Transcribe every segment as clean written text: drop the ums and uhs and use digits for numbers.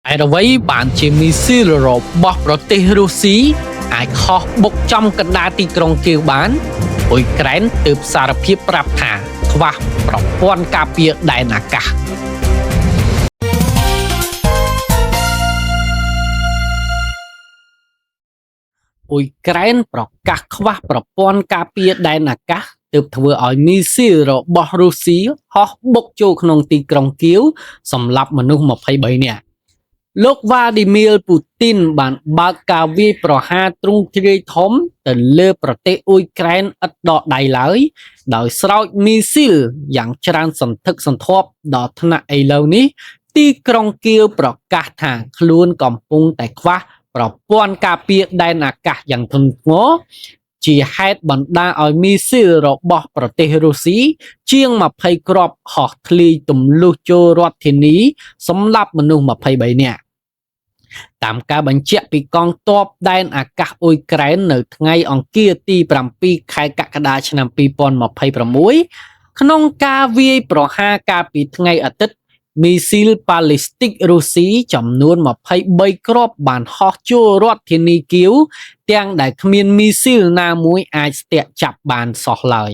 ហេតុអ្វីបានជាមីស៊ីលរបស់ប្រទេសរុស្ស៊ីអាចហោះបុកចំកណ្ដាលទីក្រុងគៀវបានអ៊ុយក្រែនទើបសារភាពប្រាប់ថាខ្វះប្រព័ន្ធការពារដែនអាកាសអ៊ុយក្រែនប្រកាសខ្វះប្រព័ន្ធការពារដែនអាកាសទើបធ្វើឲ្យមីស៊ីលរបស់រុស្ស៊ីហោះបុកចូលក្នុងទីក្រុងគៀវសម្លាប់មនុស្ស23នាក់លោកវ៉ាឌីមៀរពូទីនបានបើកការវាយប្រហារទ្រង់ទ្រាយធំទៅលើប្រទេសអ៊ុយក្រែនឥតដកដៃឡើយដោយស្រោចមីស៊ីលយ៉ាងច្រើនសន្ធឹកសន្ធាប់ដល់ថ្នាក់ឥឡូវនេះទីក្រុងគៀវប្រកាសថាខ្លួនកំពុងតែខ្វះប្រព័ន្ធការពារដែនអាកាសយ៉ាងធ្ងន់ធ្ងរជាហេតុបណ្ដាលឲ្យមីស៊ីលរបស់ប្រទេសរុស្ស៊ីជាង20គ្រាប់ហោះធ្លាយទម្លុះចូលរដ្ឋធានីសម្លាប់មនុស្ស23នាក់តាមការបញ្ជាក់ពីកងទ័ពដែនអាកាសអ៊ុយក្រែននៅថ្ងៃអង្គារទី7ខែកក្កដាឆ្នាំ2026ក្នុងការវាយប្រហារកាលពីថ្ងៃអាទិត្យមីស៊ីលប៉ាឡេស្ទិករុស្ស៊ីចំនួន23គ្រាប់បានហោះចូលរដ្ឋធានីគៀវទាំងដែលគ្មានមីស៊ីលណាមួយអាចស្ទាក់ចាប់បានសោះឡើយ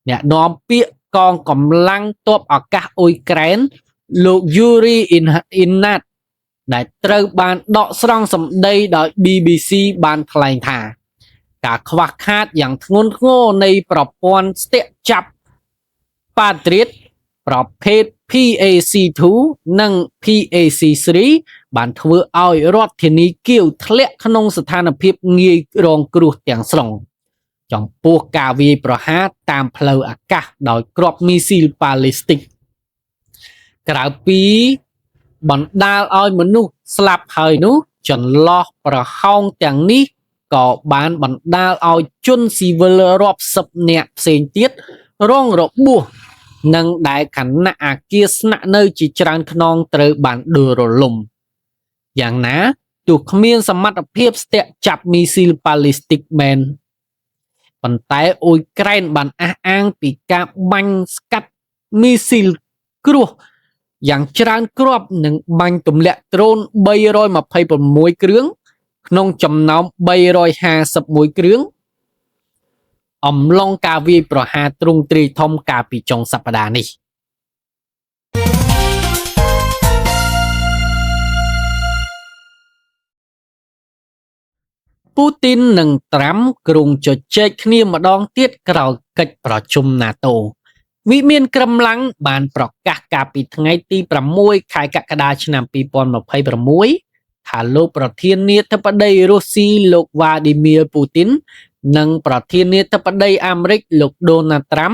អ្នកនាំពាក្យកងកម្លាំងទ័ពអាកាសអ៊ុយក្រែនលោកយូរីអ៊ីនណាតដែលត្រូវបានដកស្រង់សម្ដីដោយ BBC បានថ្លែងថាការខ្វះខាតយ៉ាងធ្ងន់ធ្ងរនៃប្រព័ន្ធស្ទាក់ចាប់ប៉ាត្រៀតប្រភេទ PAC2 និង PAC3 បានធ្វើឲ្យរដ្ឋធានីគៀវធ្លាក់ក្នុងស្ថានភាពងាយរងគ្រោះទាំងស្រុងចំពោះការវាយប្រហារតាមផ្លូវអាកាសដោយគ្រាប់មីស៊ីលប៉ាឡេស្ទិកក្រៅពីបណ្ដាលឲ្យមនុស្សស្លាប់ហើយនោះចន្លោះប្រហោងទាំងនេះក៏បានបណ្ដាលឲ្យជនស៊ីវិលរាប់សិបនាក់ផ្សេងទៀតរងរបួសនិងដែលខណៈអាគារស្នាក់នៅជាច្រើនខ្នងត្រូវបានដួលរលំយ៉ាងណាទោះគ្មានសមត្ថភាពស្ទាក់ចាប់មីស៊ីលប៉ាឡេស្ទិកមែនប៉ុន្តែអ៊ុយក្រែនបានអះអាងពីការបាញ់ស្កាត់មីស៊ីលគ្រោះយ៉ាងច្រើនគ្រាប់និងបាញ់ទម្លាក់ដ្រូន326គ្រឿងក្នុងចំណោម351គ្រឿងអំឡុងការវាយប្រហារទ្រង់ទ្រាយធំកាលពីចុងសប្តាហ៍នេះពូទីននិងត្រាំគ្រោងជជែកគ្នាម្ដងទៀតក្រោយកិច្ចប្រជុំ NATO វិមានក្រឹមឡាំងបានប្រកាសកាលពីថ្ងៃទី6ខែកក្កដាឆ្នាំ2026ថាលោកប្រធានាធិបតីរុស្ស៊ីលោកវ៉ាឌីមៀរពូទីននិងប្រធានាធិបតីអាមេរិកលោកដូណាល់ត្រាំ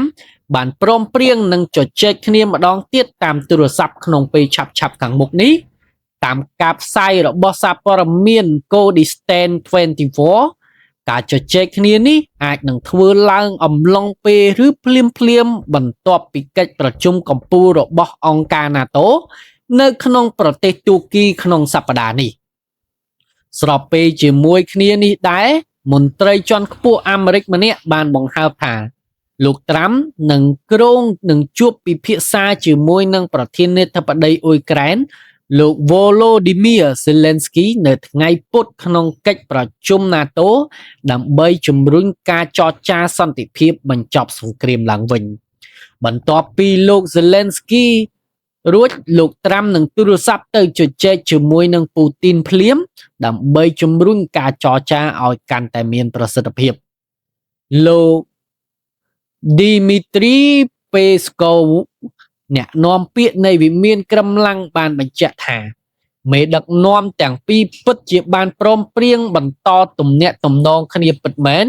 បានព្រមព្រៀងនឹងជជែកគ្នាម្ដងទៀតតាមទូរស័ព្ទក្នុងពេលឆាប់ៗខាងមុខនេះតាមការផ្សាយរបស់សារព័ត៌មាន Kurdistan 24ការជជែកគ្នានេះអាចនឹងធ្វើឡើងអំឡុងពេលឬភ្លាមភ្លាមបន្ទាប់ពីកិច្ចប្រជុំកំពូលរបស់អង្គការ NATO នៅក្នុងប្រទេសទូគីក្នុងសប្តាហ៍នេះស្របពេលជាមួយគ្នានេះដែរមន្ត្រីជាន់ខ្ពស់អាមេរិកម្នាក់បានបង្ហើបថាលោកត្រាំនឹងគ្រោងនឹងជួបពិភាក្សាជាមួយនឹងប្រធានាធិបតីអ៊ុយក្រែនលោកវ៉ូឡូឌីមៀរសេលេនស្គីនៅថ្ងៃពុធក្នុងកិច្ចប្រជុំ NATO ដើម្បីជំរុញការចរចាសន្តិភាពបញ្ចប់សង្គ្រាមឡើងវិញបន្ទាប់ពីលោកសេលេនស្គីរួចលោកត្រាំនឹងទូរស័ព្ទទៅជជែកជាមួយនឹងពូទីនភ្លាមដើម្បីជំរុញការចរចាឲ្យកាន់តែមានប្រសិទ្ធភាពលោកឌីមីត្រីពេស្កូវអ្នកនាំពាក្យនៃវិមានក្រឹមឡាំងបានបញ្ជាក់ថាមេដឹកនាំទាំងពីរពិតជាបានព្រមព្រៀងបន្តទំនាក់ទំនងគ្នាពិតមែន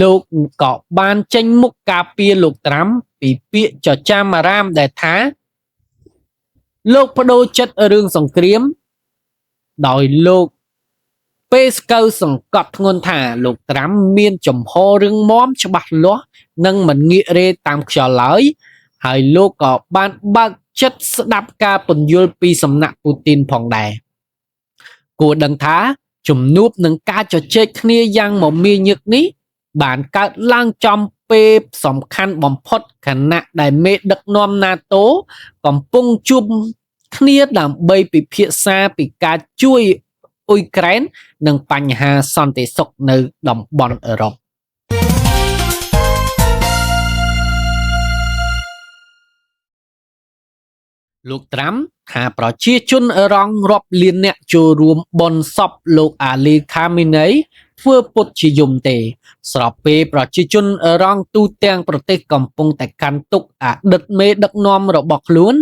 លោកក៏បានចេញមុខការពារលោកត្រាំពីពាក្យចចាមអារាមដែលថាលោកបដូរចិត្តរឿងសង្គ្រាមដោយលោកពេស្កូវសង្កត់ធ្ងន់ថាលោកត្រាំមានចំហរឹងមាំច្បាស់លាស់និងមិនងាករេតាមខ្យល់ឡើយហើយលោកក៏បានបើកចិត្តស្ដាប់ការពន្យល់ពីសំណាក់ពូទីនផងដែរគួរដឹងថាជំនួបនឹងការជជែកគ្នាយ៉ាងមមាញឹកនេះបានកើតឡើងចំ ពេលសំខាន់បំផុតខណៈដែលមេដឹកនាំ NATO កំពុងជួបគ្នាដើម្បីពិភាក្សាពីការជួយអ៊ុយក្រែននិងបញ្ហាសន្តិសុខនៅតំបន់អឺរ៉ុប លោកត្រាំថាប្រជាជនអឺរ៉ង់រាប់លានអ្នកចូលរួមបុណ្យសពលោកអាលីខាមីណីធ្វើពុតជាយំទេ ស្របពេលប្រជាជនអឺរ៉ង់ទូទាំងប្រទេសកំពុងតែកាន់ទុក្ខអតីតមេដឹកនាំរបស់ខ្លួន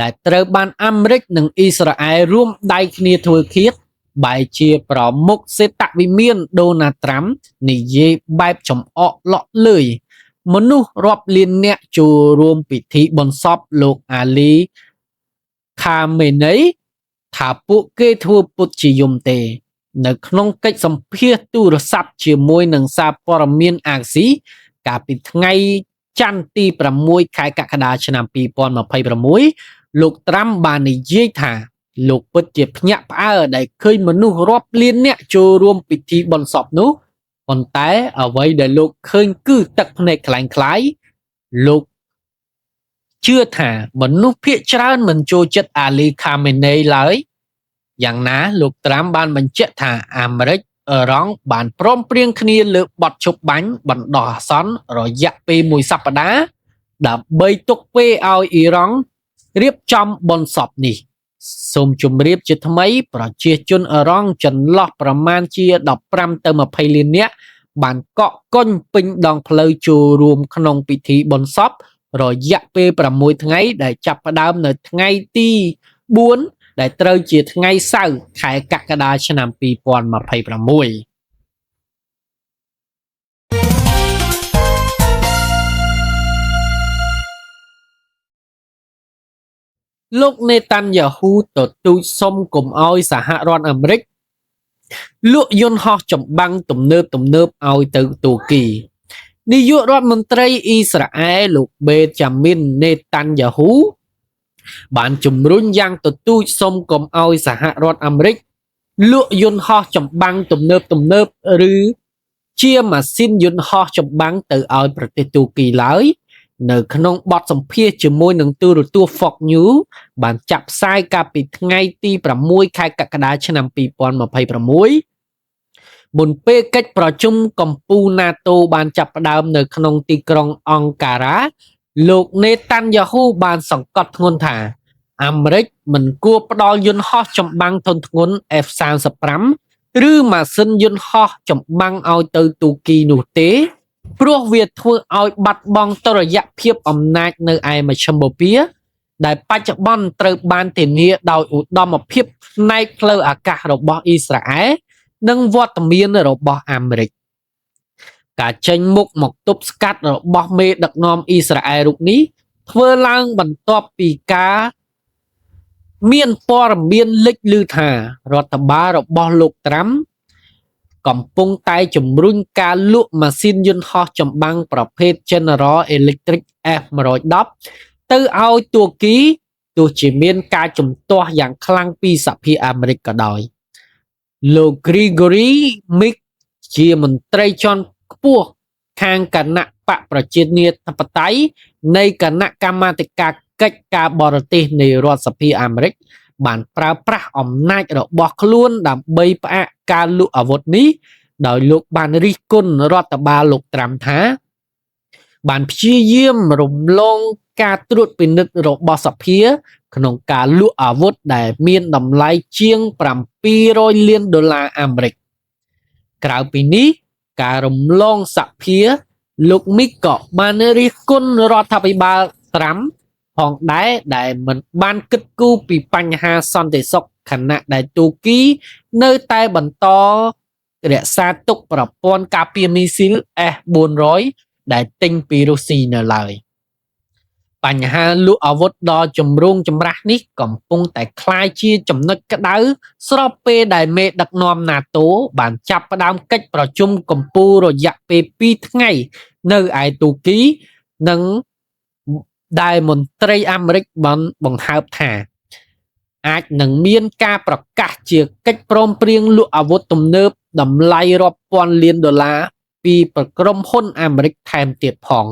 ដែលត្រូវបានអាមេរិកនិងអ៊ីស្រាអែលរួមដៃគ្នាធ្វើឃាត បែរជាប្រមុខសេតវិមានដូណាល់ត្រាំនិយាយបែបចំអកឡក់លើយមនុស្សរាប់លានអ្នកចូលរួមពិធីបុណ្យសពលោកអាលីខាមេណីថាពួកគេធ្វើពុតជាយំទេ នៅក្នុងកិច្ចសម្ភាសន៍ទូរស័ព្ទជាមួយនឹងសារព័ត៌មានអាស៊ីកាលពីថ្ងៃច័ន្ទទី6ខែកក្កដាឆ្នាំ2026លោកត្រាំបាននិយាយថាលោកពិតជាភ្ញាក់ផ្អើលដែលឃើញមនុស្សរាប់លានអ្នកចូលរួមពិធីបុណ្យសពនោះប៉ុន្តែអ្វីដែលលោកឃើញគឺទឹកភ្នែកក្លែងៗលោកជឿថាមនុស្សភាគច្រើនមិនចូលចិត្តអាលីខាមេណេឡើយយ៉ាងណាលោកត្រាំបានបញ្ជាក់ថាអាមេរិកអឺរ៉ង់បានព្រមព្រៀងគ្នាលើបទឈប់បាញ់បណ្ដោះអាសន្នរយៈពេលមួយសប្តាហ៍ដើម្បីទុកពេលឲ្យអ៊ីរ៉ង់រៀបចំបុណ្យសពនេះសូមជម្រាបជាថ្មីប្រជាជនអឺរ៉ង់ចន្លោះប្រមាណជា15ទៅ20លាននាក់បានកក់កុញពេញដងផ្លូវចូលរួមក្នុងពិធីបុណ្យសពរយៈពេល6ថ្ងៃដែលចាប់ផ្ដើមនៅថ្ងៃទី4ដែលត្រូវជាថ្ងៃសៅរ៍ខែកក្កដាឆ្នាំ2026លោកនេតាន់យ៉ាហ៊ូទទូចសុំកុំឲ្យសហរដ្ឋអាមេរិកលក់យន្តហោះចម្បាំងទំនើបៗឲ្យទៅទូគីនាយករដ្ឋមន្ត្រីអ៊ីស្រាអែលលោកបេចាមីននេតាន់យ៉ាហ៊ូបានជំរុញយ៉ាងទទូចសុំកុំឲ្យសហរដ្ឋអាមេរិកលក់យន្តហោះចម្បាំងទំនើបៗឬជាម៉ាស៊ីនយន្តហោះចម្បាំងទៅឲ្យប្រទេសទូគីឡើយនៅក្នុងបទសម្ភាសន៍ជាមួយនឹងទូរទស្សន៍ Fox News បានចាក់ផ្សាយកាលពីថ្ងៃទី6ខែកក្កដាឆ្នាំ2026មុនពេលកិច្ចប្រជុំកំពូល NATO បានចាប់ផ្ដើមនៅក្នុងទីក្រុងអង្ការ៉ាលោកនេតាន់យ៉ាហ៊ូបានសង្កត់ធ្ងន់ថាអាមេរិកមិនគួរផ្ដល់យន្តហោះចម្បាំងធុនធ្ងន់ F-35 ឬម៉ាស៊ីនយន្តហោះចម្បាំងឲ្យទៅទូគីនោះទេព្រោះវាធ្វើឲ្យបាត់បង់តុល្យភាពអំណាចនៅឯមជ្ឈិមបូព៌ាដែលបច្ចុប្បន្នត្រូវបានធានាដោយឧត្តមភាពផ្នែកផ្លូវអាកាសរបស់អ៊ីស្រាអែលនិងវត្តមានរបស់អាមេរិកការចេញមុខមកទប់ស្កាត់របស់មេដឹកនាំអ៊ីស្រាអែលរូបនេះធ្វើឡើងបន្ទាប់ពីការមានព័ត៌មានលេចឮថារដ្ឋបាលរបស់លោកត្រាំកំពុងតែជំរុញការលក់ម៉ាស៊ីនយន្តហោះចម្បាំងប្រភេទ General Electric F110 ទៅឲ្យទួរគីទោះជាមានការជំទាស់យ៉ាងខ្លាំងពីសភាអាមេរិកក៏ដោយលោក Gregory Meeks ជាមន្ត្រីជាន់ខ្ពស់ខាងគណៈបកប្រជាធិបតេយ្យនៃគណៈកម្មាធិការកិច្ចការបរទេសនៃរដ្ឋសភាអាមេរិកបានប្រើប្រាស់អំណាចរបស់ខ្លួនដើម្បីផ្អាកការលក់អាវុធនេះដោយលោកបានរិះគន់រដ្ឋបាលលោកត្រាំថាបានព្យាយាមរំលងការត្រួតពិនិត្យរបស់សភាក្នុងការលក់អាវុធដែលមានតម្លៃជាង700លានដុល្លារអាមេរិកក្រៅពីនេះការរំលងសភាលោកមីកក៏បានរិះគន់រដ្ឋាភិបាលត្រាំផងដែរដែលមិនបានគិតគូរពីបញ្ហាសន្តិសុខខណៈដែលទូគីនៅតែបន្តរក្សាទុកប្រព័ន្ធការពារមីស៊ីល S-400 ដែលទិញពីរុស្ស៊ីនៅឡើយបញ្ហាលក់អាវុធដ៏ចម្រូងចម្រាសនេះកំពុងតែក្លាយជាចំណុចក្តៅស្របពេលដែលមេដឹកនាំ NATO បានចាប់ផ្ដើមកិច្ចប្រជុំកំពូលរយៈពេល2ថ្ងៃនៅឯទូគីនិងដែលមន្ត្រីអាមេរិកបានបង្ហើបថាអាចនឹងមានការប្រកាសជាកិច្ចព្រមព្រៀងលក់អាវុធទំនើបតម្លៃរាប់ពាន់លានដុល្លារ ពីក្រុមហ៊ុនអាមេរិកថែមទៀតផង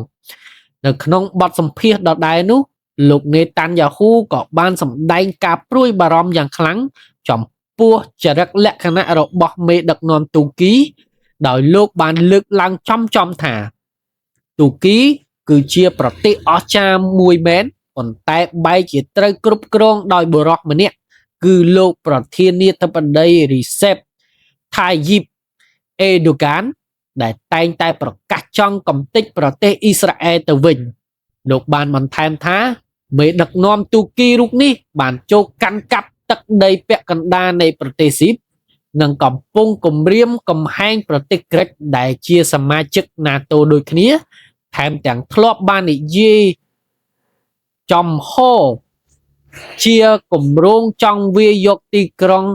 នៅក្នុងបទសម្ភាសន៍ដដែលនោះលោកនេតាន់យ៉ាហ៊ូក៏បានសម្ដែងការព្រួយបារម្ភយ៉ាងខ្លាំងចំពោះចរិតលក្ខណៈរបស់មេដឹកនាំទូគីដោយលោកបានលើកឡើងចំៗថាទូគីគឺជាប្រទេសអស្ចារ្យមួយមែនប៉ុន្តែបែរជាត្រូវគ្រប់គ្រងដោយបុរសម្នាក់គឺលោកប្រធានាធិបតីរីសេប ថាយីប អេដូហ្គានដែលតែងតែប្រកាសចង់កំទេចប្រទេសអ៊ីស្រាអែលទៅវិញលោកបានបន្ថែមថាមេដឹកនាំទូគីរូបនេះបានចូលកាន់កាប់ទឹកដីពាក់កណ្ដាលនៃប្រទេសស៊ីបនិងកំពុងគំរាមកំហែងប្រទេសក្រិចដែលជាសមាជិក NATO ដូចគ្នាថែមទាំងធ្លាប់បាននិយាយចំហជាគម្រោងចង់វាយយកទីក្រុង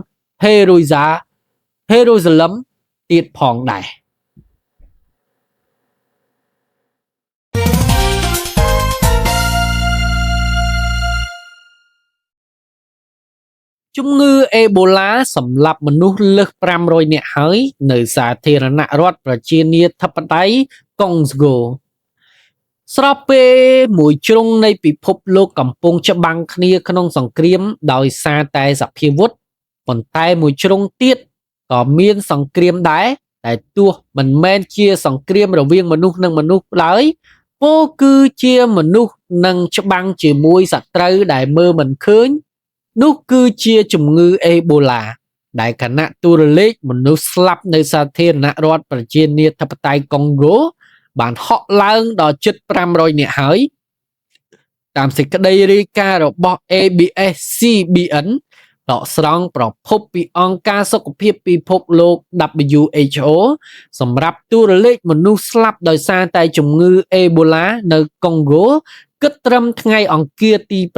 ហេរូហ្សេរូសាឡឹមទៀតផងដែរ។ ជំងឺអេបូឡាសម្លាប់មនុស្សលើស500នាក់ហើយនៅសាធារណរដ្ឋប្រជានាធិបតេយ្យកុងហ្គោស្របពេលមួយជ្រុងនៃពិភពលោកកំពុងច្បាំងគ្នាក្នុងសង្គ្រាមដោយសារតែសភាវុធប៉ុន្តែមួយជ្រុងទៀតក៏មានសង្គ្រាមដែរតែទោះមិនមែនជាសង្គ្រាមរវាងមនុស្សនិងមនុស្សឡើយពោលគឺជាមនុស្សនឹងច្បាំងជាមួយសត្រូវដែលមើលមិនឃើញនោះគឺជាជំងឺអេបូឡាដែលគណៈទូរលេខមនុស្សស្លាប់នៅសាធារណរដ្ឋប្រជានាធិបតេយ្យកុងហ្គោបានហក់ឡើងដល់ជិត500នាក់ហើយតាមសេចក្តីរាយការណ៍របស់ ABS-CBN ដកស្រង់ប្រភពពីអង្គការសុខភាពពិភពលោក WHO សម្រាប់ទូរលេខមនុស្សស្លាប់ដោយសារតែជំងឺអេបូឡានៅកុងហ្គោគិតត្រឹមថ្ងៃអង្គារទី7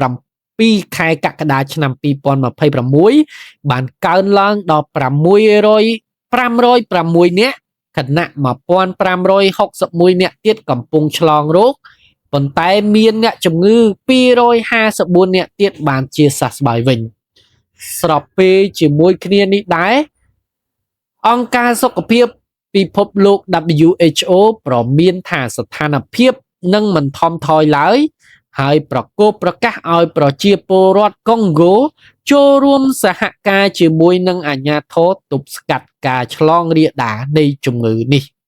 ខែកក្កដាឆ្នាំ2026បានកើនឡើងដល់506នាក់ខណៈ1561នាក់ទៀតកំពុងឆ្លងរោគប៉ុន្តែមានអ្នកជំងឺ254នាក់ទៀតបានជាសះស្បើយវិញស្របពេលជាមួយគ្នានេះដែរអង្គការសុខភាពពិភពលោក WHO ប្រមានថាស្ថានភាពនឹងមិនថមថយឡើយហើយប្រកបប្រកាសឲ្យប្រជាពលរដ្ឋកុងហ្គោចូលរួមសហការជាមួយនឹងអាជ្ញាធរទប់ស្កាត់ការឆ្លងរាលដាលនៃជំងឺនេះ។